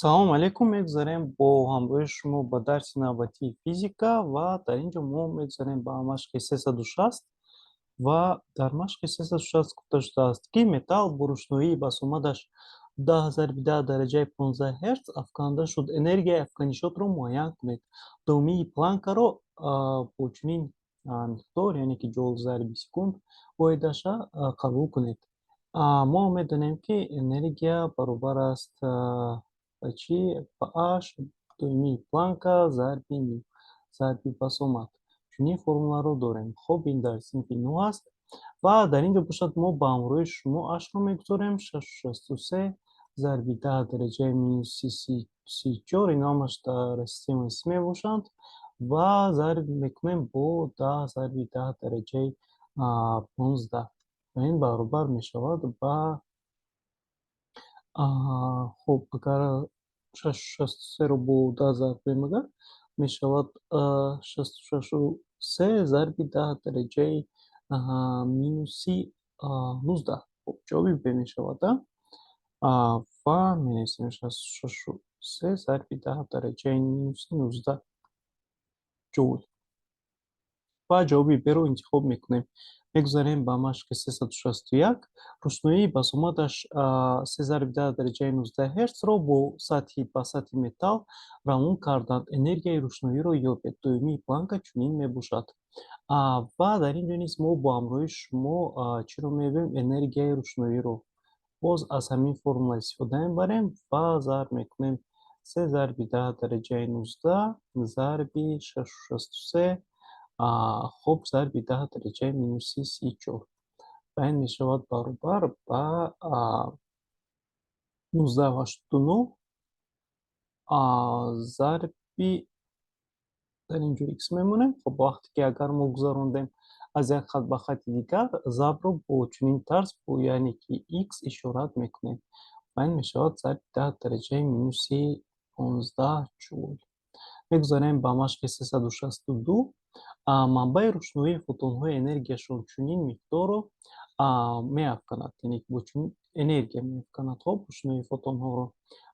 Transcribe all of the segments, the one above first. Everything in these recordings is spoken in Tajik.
Салом алейкум, мегузарем бо ҳамроҳи шумо ба дарси навбатии физика ва дар ин ҷо мо мегузарем ба машқи 360 ва дар машқи 360 гуфта шудааст, ки металл бо рӯшноии басомадаш 10 зарби 10 дараҷаи 15 герц афканда шуд. Энергияи афканишотро муайян кунед. Доимии Планкаро бо чунин миқдор, яъне ки ҷоул зарби секунд воҳидаша қабул кунед. Мо медонем, ки энергия баробар аст ба чӣ? Ба H, доимии Планка, зарби ню, зарби басомад. Чунин формуларо дорем. Хоб, ин дар синфи нӯ аст ва дар ин ҷо бошад, мо ба ҳамроҳи шумо H-ро мегузорем 6,63 зарби 10 дараҷаи минуси 34, ин ҳамаш дар системаи СИ мебошанд, ва зарб мекунем бо 10 зарби 10 дараҷаи 15 ва ин баробар мешавад ба, хуб, агар 6,63-ро бо 10 зарб кунем, агар мешавад 66,3 зарби 10 дараҷаи минуси 19. Хуб, ҷавоби Б мешавад ва менависем 66,3 зарби 10 дараҷаи минуси 19 ҷоул ва ҷавоби Б-ро интихоб мекунем. Мегузарем ба машқи 361. Рӯшноии басомадаш 3 зарби 10 дараҷаи 19 герцро бо сатҳи ба сатҳи металл равон карданд. Энергияи рӯшноиро ёбед. Доимии Планка чунин мебошад. Ва дар ин ҷо низ мо бо ҳамроҳи шумо чиро меёбем? Энергияи рӯшноиро. Боз аз ҳамин формула истифода мебарем ва зарб мекунем 3 зарби 10 дараҷаи 19 зарби 6,63, хуб, зарби 10 дараҷаи минуси 34 ва ин мешавад баробар ба 19,89 зарби, дар ин ҷо х мемонем. Хоб, вақте ки агар мо гузарондем аз як хат ба хати дигар, зарбро бо чунин тарз, бо яъне ки х ишорат мекунем ва ин мешавад зарби 10 дараҷаи минуси 15 ҷоул. Мегузарем ба машқи 362. Манбаи рӯшноии фотонҳои энергияшон чунин миқдорро меафканад, яъне бо чунин энергия меафканад. Хоб, рӯшноии фотонҳоро,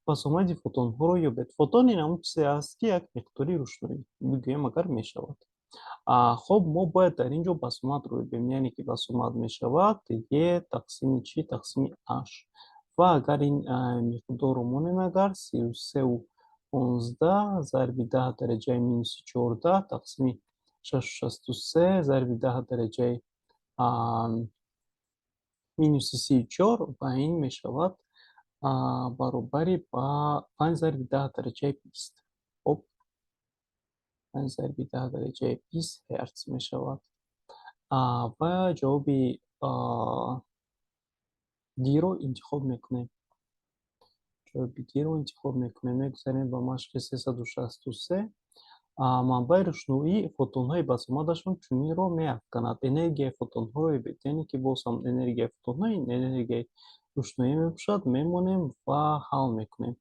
басомади фотонҳоро ёбед. Фотон ин ҳамон чизе аст, ки як миқдори рӯшноӣ бигӯем агар мешавад. Хоб, мо бояд дар ин ҷо басомадро ёбем, яъне ки басомад мешавад е тақсими чӣ? Тақсими h. Ва агар ин миқдорро монем, агар 33,15 зарби 10 дараҷаи минуси 14 тақсими 6,63 зарби 10 дараҷаи минуси 34 ва ин мешавад баробари ба 5 зарби 10 дараҷаи 20. Хоб, 5 зарби 10 дараҷаи 20 ҳерц мешавад ва ҷавоби Д-ро интихоб мекунем. Ҷавоби Д-ро интихоб мекунем. Мегузарем ба машқи 363. Манбаи рӯшноии фотонҳои басомадашон чунинро меафканад. Энергияи фотонҳоро ёбед. Яъне ки боз ҳам энергияи фотонҳо ин энергияи рӯшноӣ мебошад. Мемонем ва ҳал мекунем,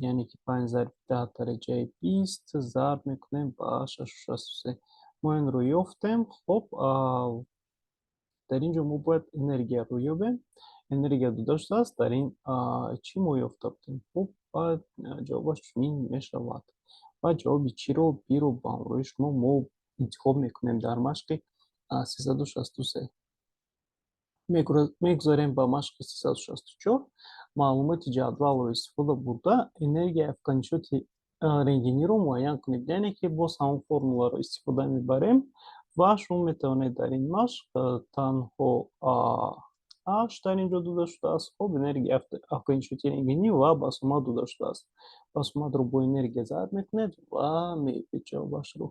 яъне ки 5 зарби 10 дараҷаи 20 зарб мекунем ба 6,63. Мо инро ёфтем. Хоб, дар ин ҷо мо бояд энергияро ёбем. Энергия дода шудааст, дар ин чӣ мо ёфта будем. Хуб, баъд ҷавобаш чунин мешавад ва ҷавоби чиро? Б-ро ба ҳамроҳи шумо мо интихоб мекунем дар машқи 363. Мегузарем ба машқи 364. Маълумоти ҷадвалро истифода бурда, энергияи афканишоти рентгениро муайян кунед. Яъне ки боз ҳамон формуларо истифода мебарем ва шумо метавонед дар ин машқ танҳо h дар ин ҷо дода шудааст. Хоб, энергияи афканишоти рентгенӣ ва басомад дода шудааст. Басомадро бо энергия зарб мекунед ва меёбед ҷавобашро.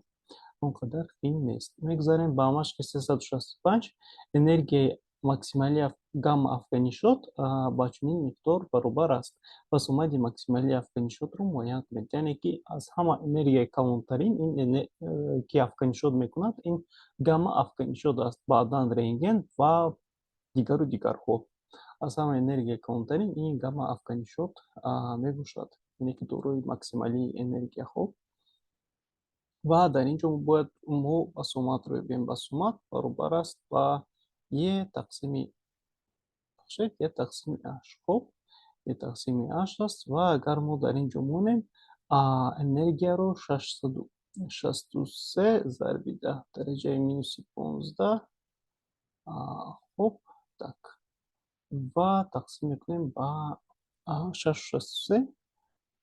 Он қадар қиин нест. Мегузарем ба машқи 365. Энергияи максималии гамма афканишот ба чунин миқдор баробар аст. Басомади максималии афканишотро муайян кунед. Яъне ки аз ҳама энергияи калонтарин ин ки афканишот мекунад, ин гамма афканишот аст, баъдан рентген ва дигару дигарҳо. Аз ҳама энергияи калонтарин ин гамма афканишот мебошад, яъне ки дорои максималии энергия. Хоб, ва дар ин ҷо бояд мо басомадро ёбем. Басомад баробар аст ба е тақсими, бахшед, е тақсими h. Хоб, E тақсими H аст. Ва агар мо дар ин ҷо монем, энергияро 663 зарби 10 дараҷаи минуси 15, хуб, так, ва тақсим мекунем ба 663,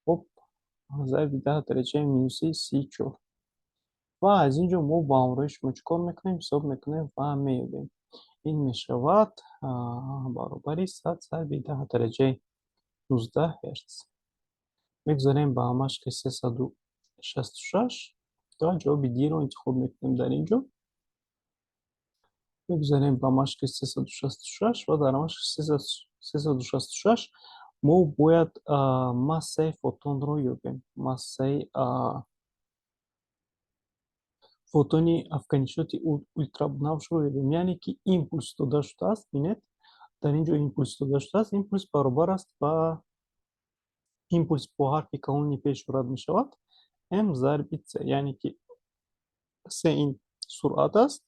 хуб, зарби 10 дараҷаи минуси 34. Ва аз ин ҷо мо ба ҳамроҳи шумо чӣ кор мекунем? Ҳисоб мекунем ва меёбем. Ин мешавад баробари 100 зарби 10 дараҷаи 19 герц. Мегузарем ба машқи 366 ва ҷавоби D-ро интихоб мекунем дар ин ҷо. Мегузарем ба машқи 366 ва дар машқи 366 мо бояд массаи фотонро ёбем. Массаи фотони афканишоти ултрабунавшро ёбем, яъне ки импульс дода шудааст. Бинед, дар ин ҷо импульс дода шудааст. Импульс баробар аст ба, импульс бо ҳарфи калони пеш ворад мешавад, м зарби c, яъне ки c ин суръат аст,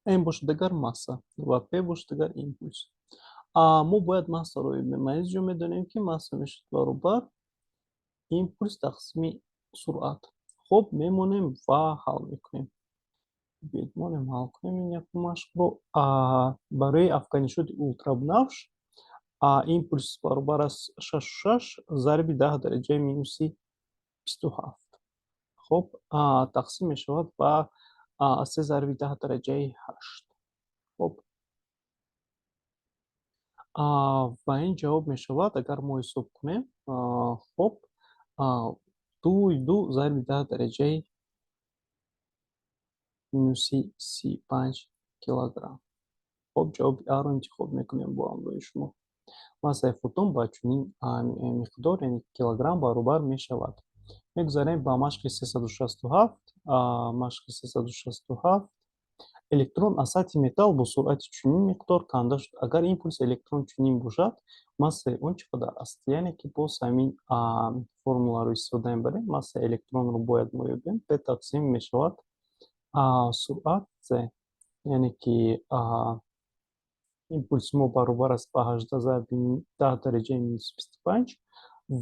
м бошад агар масса ва p бошад агар импульс. Мо бояд массаро ёбем. Аз ин ҷо медонем, ки масса мешавад баробар импульс тақсими суръат. Хуб, мемонем ва ҳал мекунем. Биёед, монем, ҳал кунем ин якум машқро. Барои афканишоти ултрабунавш импульс баробар аст 6,6 зарби 10 дараҷаи минуси 27, хуб, тақсим мешавад ба 3 зарби 10 дараҷаи 8. Хуб, ва ин ҷавоб мешавад, агар мо ҳисоб кунем, хуб, 2,2 зарби 10 дараҷаи минуси 35 килограмм. Хуб, ҷавоби А-ро интихоб мекунем бо ҳамроҳи шумо. Массаи фотон ба чунин миқдор, яъне килограмм, баробар мешавад. Мегузарем ба машқи 367. Машқи 367: электрон аз сатҳи металл бо суръати чунин миқдор канда шуд. Агар импульси электрон чунин бошад, массаи он чӣ қадар аст? Яъне ки боз ҳамин формуларо истифода мебарем. Массаи электронро бояд мо ёбем. П тақсим мешавад суръат c, яъне ки импульси мо баробар аст ба 18 зарби 10 дараҷаи минус 25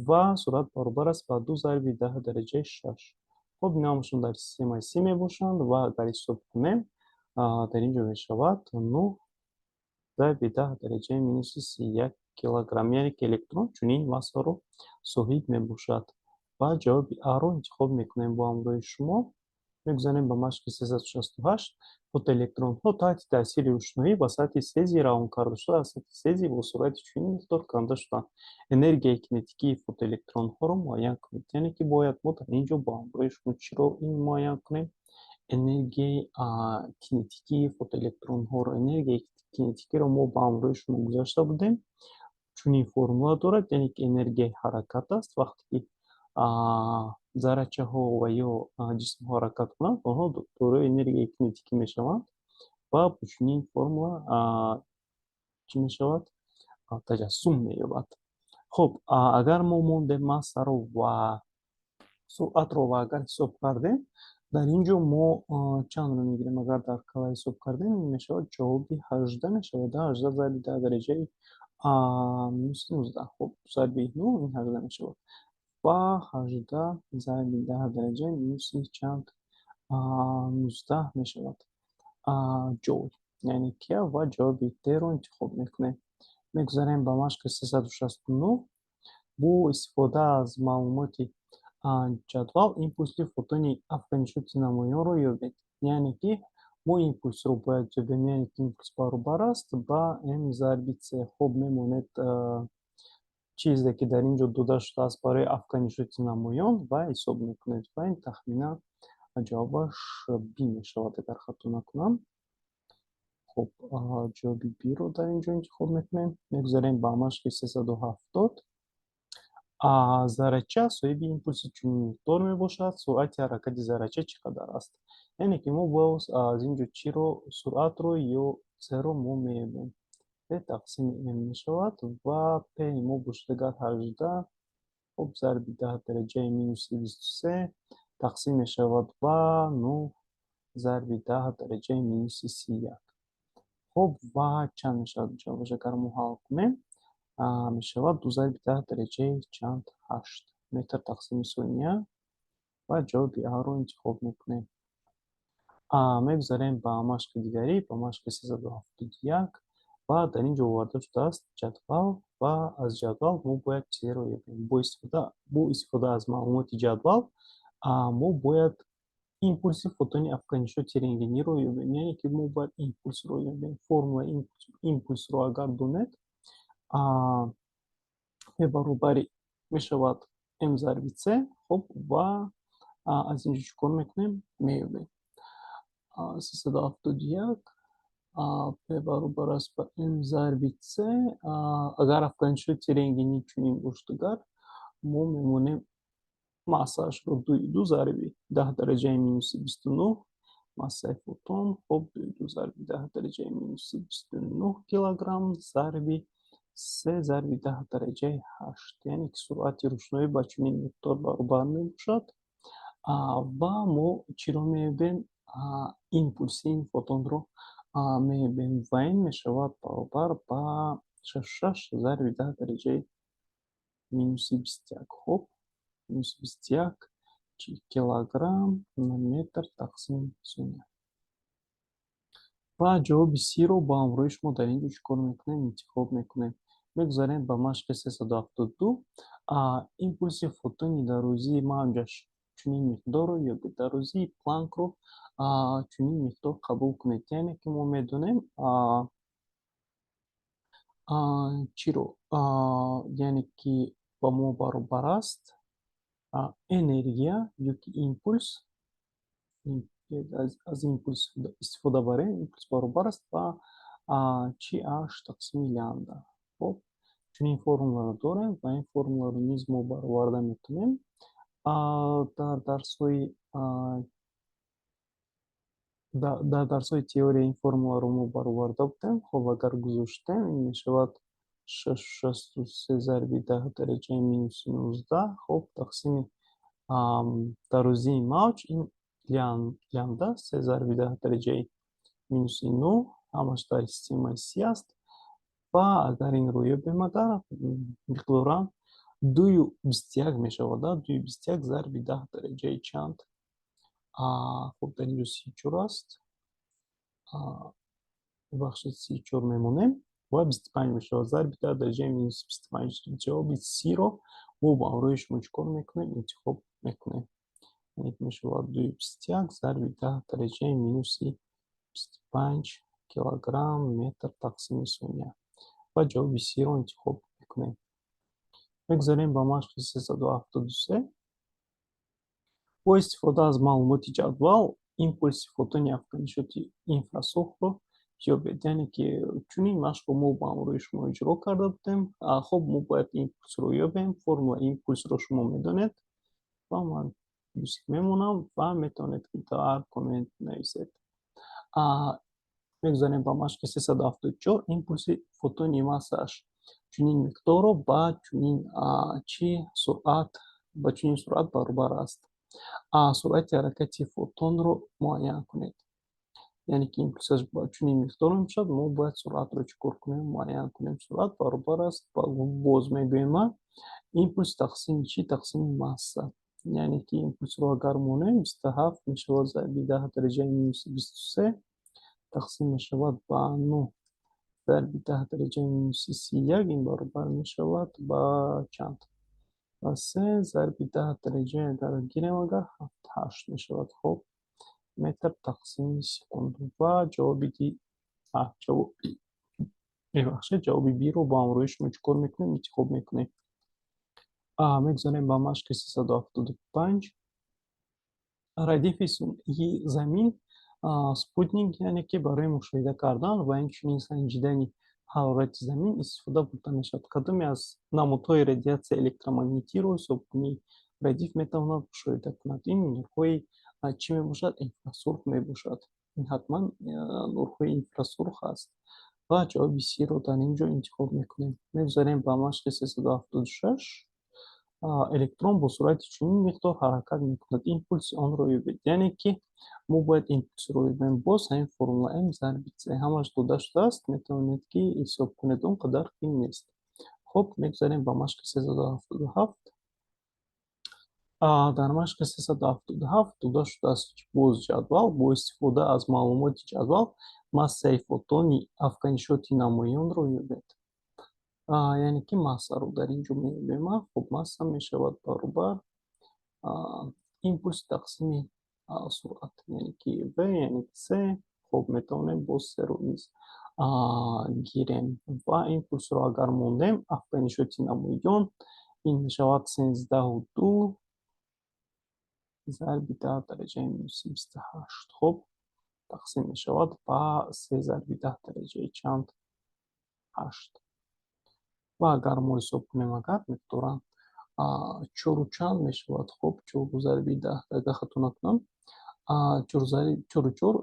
ва суръат баробар аст ба 2 зарби 10 дараҷаи 6. Хуб, инҳамашон дар системаи СИ мебошанд ва агар ҳисоб кунем, дар ин ҷо мешавад 9 зарби 10 дараҷаи минуси 31 килограмм, яъне ки электрон чунин массаро соҳиб мебошад ва ҷавоби А-ро интихоб мекунем бо ҳамроҳи шумо. Мегузарем ба машқи 368. Фотоэлектронҳо таҳти таъсири рӯшноӣ ба сатҳи сезий равон карда шуда, аз сатҳи сезий бо суръати чунин миқдор канда шуданд. Энергияи кинетикии фотоэлектронҳоро муайян кунед. Яъне ки бояд мо дар ин ҷо бо ҳамроҳи шумо чиро муайян кунем? Энергияи кинетикии фотоэлектронҳоро. Энергияи кинетикиро мо ба ҳамроҳи шумо гузашта будем. Чунин формула дорад, яъне ки энергияи ҳаракат аст. Вақте ки заррачаҳо ва ё ҷисмҳо ҳаракат кунанд, онҳо дорои энергияи кинетикӣ мешаванд ва бо чунин формула чӣ мешавад? Таҷассум меёбад. Хуб, агар мо мондем массаро ва суръатро ва агар ҳисоб кардем, дар ин ҷо мо чандро мегирем? Агар дар кала ҳисоб кардем, мешавад ҷавоби 18 мешавад, 18 зарби 10 дараҷаи минуси 19. Хуб, зарби 9 ин 18 мешавад ва 18 зарби 10 дараҷаи минуси чанд? 19 мешавад ҷоул, яъне ки ва ҷавоби Д-ро интихоб мекунем. Мегузарем ба машқи 369. Бо истифода аз маълумоти ҷадвал импульси фотони афканишоти намоёнро ёбед. Яъне ки мо импульсро бояд ёбем, яъне ки импульс баробар аст ба м зарби c. Хуб, мемонед чизе ки дар ин ҷо дода шудааст барои афканишоти намоён ва ҳисоб мекунед ва ин тахминан ҷавобаш B мешавад, агар хато накунам. Хуб, ҷавоби B-ро дар ин ҷо интихоб мекунем. Мегузарем ба машқи 370. Заррача соҳиби импульси чунин миқдор мебошад. Суръати ҳаракати заррача чӣ қадар аст? Яъне ки мо боз аз ин ҷо чиро, суръатро ё c-ро мо меёбем. P тақсими м мешавад ва p мо бошад агар 18, хуб, зарби 10 дараҷаи минуси 23 тақсим мешавад ба 9 зарби 10 дараҷаи минуси 31. Хуб, ва чанд мешавад ҷавобаш, агар мо ҳал кунем? Мешавад 2 зарби 10 дараҷаи чанд? 8 метр тақсими сония ва ҷавоби А-ро интихоб мекунем. Мегузарем ба машқи дигарӣ, ба машқи 371, ва дар ин ҷо оварда шудааст ҷадвал ва аз ҷадвал мо бояд чизеро ёбем. Бо истифода аз маълумоти ҷадвал мо бояд импулси фотони афканишоти рентгениро ёбем, яъне ки мо бояд импулсро ёбем. Формулаи импулсро агар донед, P баробари мешавад m зарби c. Хуб, ва аз ин ҷо чӣ кор мекунем? Меёбем. 371, P баробар аст ба m зарби c. Агар афканишоти рентгенӣ чунин бошад, агар мо мемонем массаашро 2,2 зарби 10 дараҷаи минуси 29, массаи фотон. Хуб, 2,2 зарби 10 дараҷаи минуси 29 килограмм зарби се зарби 10 дараҷаи 8, яъне ки суръати рӯшноӣ ба чунин миқдор баробар мебошад. Ва мо чиро меёбем? Импулси ин фотонро меёбем ва ин мешавад баробар ба 6,6 зарби 10 дараҷаи минуси 21. Хуб, минуси 21 килограмм на метр тақсим сония. Ва ҷавоби С-ро бо ҳамроҳи шумо дар ин ҷо чӣ кор мекунем? Интихоб мекунем. Мегузарем ба машқи 372. Импулси фотони дарозии мавҷаш чунин миқдорро ёбед. Дарозии Планкро чунин миқдор қабул кунед. Яъне ки мо медонем чиро, яъне ки ба мо баробар аст энергия ё ки импулс. Аз импулс истифода барем, импулс баробар аст ба чи? H тақсими лямбда. Хуб, чунин формуларо дорем ва ин формуларо низ мо бароварда метавонем. Дар дарсҳои теория ин формуларо мо бароварда будем. Хуб, агар гузоштем, ин мешавад 6,63 зарби 10 дараҷаи минуси 19, хуб, тақсими дарозии мавҷ, ин лямбда, се зарби 10 дараҷаи минуси 9, ҳамаш дар системаи СИ аст. Ва агар инро ёбем, агар миқдорам 2,21 мешавад, 2,21 зарби 10 дараҷаи чанд? Хуб, дар инҷо 34 аст, бубахшед, 34 мемонем ва 25 мешавад, зарби 10 дараҷаи минуси 25. Ҷавоби С-ро мо бо ҳамроҳи шумо чӣ кор мекунем? Интихоб мекунем. Яъне мешавад 2,21 зарби 10 дараҷаи минуси 25 килограмм метр тақсими сония ва ҷавоби С-ро интихоб мекунем. Мегузарем ба машқи 373. Бо истифода аз маълумоти ҷадвал импулси фотони афканишоти инфрасурхро ёбед. Яъне ки чунин машқро мо бо ҳамроҳи шумо иҷро карда будем. Хуб, мо бояд импулсро ёбем. Формулаи импулсро шумо медонед ва ман плюсик мемонам ва метавонед ки дар коммент нависед. Мегузарем ба машқи 374. Импулси фотони массааш чунин миқдорро ба чунин чӣ суръат, ба чунин суръат баробар аст. Суръати ҳаракати фотонро муайян кунед. Яъне ки импулсаш ба чунин миқдор мешавад, мо бояд суръатро чӣ кор кунем? Муайян кунем. Суръат баробар аст, боз мегӯем, импулс тақсими чӣ? Тақсими масса. Яъне ки импулсро агар монем, 27 мешавад зарби 10 дараҷаи минуси 23 тақсим мешавад ба 9 зарби 10 дараҷаи минуси 31, ин баробар мешавад ба чанд? Ба се зарби 10 дараҷаи, агар гирем, агар ҳафт, ҳашт мешавад, хуб, метр тақсими секунд. Ва ҷавоби ди, ҷавоби, мебахшед, ҷавоби Б-ро бо ҳамроҳи шумо чӣ кор мекунем? Интихоб мекунем. Мегузарем ба машқи 375. Радифи сунъии Замин, спутник, яъне ки барои мушоҳида кардан ва инчунин санҷидани ҳарорати Замин истифода бурда мешавад. Кадоме аз намудҳои радиатсияи электромагнитиро ҳисобкунии радиф метавонад мушоҳида кунад? Ин нурҳои чӣ мебошад? Инфрасурх мебошад. Ин ҳатман нурҳои инфрасурх аст ва ҷавоби С-ро дар ин ҷо интихоб мекунем. Мегузарем ба машқи 376. Электрон бо суръати чунин миқдор ҳаракат мекунад, импулси онро ёбед. Яъне ки мо бояд импулсро ёбем. Боз ҳамин формула, м зарби c, ҳамаш дода шудааст, метавонед ки ҳисоб кунед, он қадар қийин нест. Хуб, мегузарем ба машқи 377. Дар машқи 377 дода шудааст боз ҷадвал. Бо истифода аз маълумоти ҷадвал массаи фотони афканишоти намоёнро ёбед. Яъне ки массаро дар ин ҷо меёбем. Хуб, масса мешавад баробар импульс тақсими суръат, яъне ки в, яъне ки с. Хуб, метавонем боз серо низ гирем ва импулсро агар мондем, афканишоти намоён ин мешавад 13,2 зарби 10 дараҷаи минуси 28. Хуб, тақсим мешавад ба се зарби 10 дараҷаи чанд? Ҳашт. Ва агар мо ҳисоб кунем, агар миқдоран чору чанд мешавад? Хуб, чору зарби 10, агар хато накунам, чору чор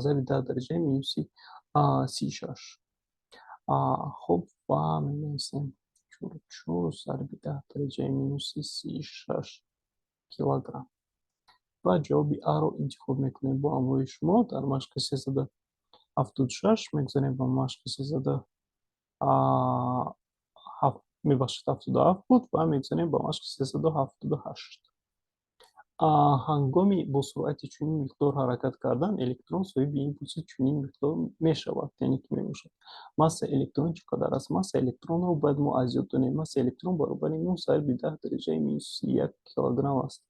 зарби 10 дараҷаи минуси 36. Хуб, ва менависем 4,4 зарби 10 дараҷаи минуси 36 килограмм ва ҷавоби аро интихоб мекунем бо ҳамроҳи шумо дар машқи 376. Мегузарем ба машқи сесаду, мебахшед, 77 буд ва мегузарем ба машқи 378. Ҳангоми бо суръати чунин миқдор ҳаракат кардан электрон соҳиби импулси чунин миқдор мешавад, яъне ки мебошад. Массаи электрон чӣ қадар аст? Массаи электронро бояд мо аз ёд донем. Массаи электрон баробари 9 зарби 10 дараҷаи минуси 1 килограмм аст.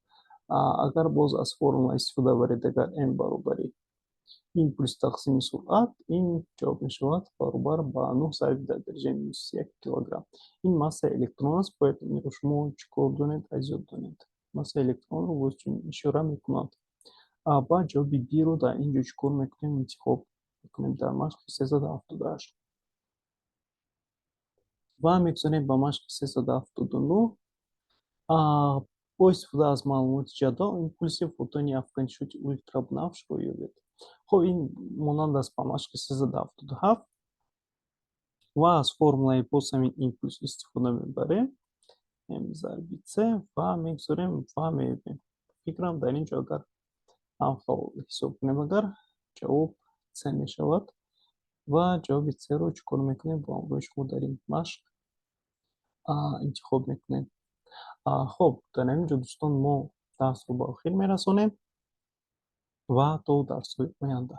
Агар боз аз формула истифода баред, агар м баробари импулс тақсими суръат, ин ҷавоб мешавад баробар ба 9 зарби 10 дараҷаи минуси 1 килограмм. Ин массаи электрон аст. Бояд инро шумо чӣ кор донед? Аз ёд донед. Массаи электронро боз чунин ишора мекунанд. Баъд ҷавоби д-ро дар ин ҷо чӣ кор мекунем? Интихоб мекунем дар машқи 378. Ва мегузарем ба машқи 379. Бо истифода аз маълумоти ҷадвал импулси фотони афканишоти ултрабунафшро ёбед. Хуб, ин монанд аст ба машқи 377 ва аз формулаи боз ҳамин импулс истифода мебарем, м зарби с, ва мегузорем ва меёбем. Фикрам, дар ин ҷо агар ҳамхел ҳисоб кунем, агар ҷавоб с мешавад ва ҷавоби с-ро чӣ кор мекунем? Бо ҳамроҳи шумо дар ин машқ интихоб мекунем. Хуб, дар ҳамин ҷо, дӯстон, мо дарсро ба охир мерасонем ва то дарсҳои оянда.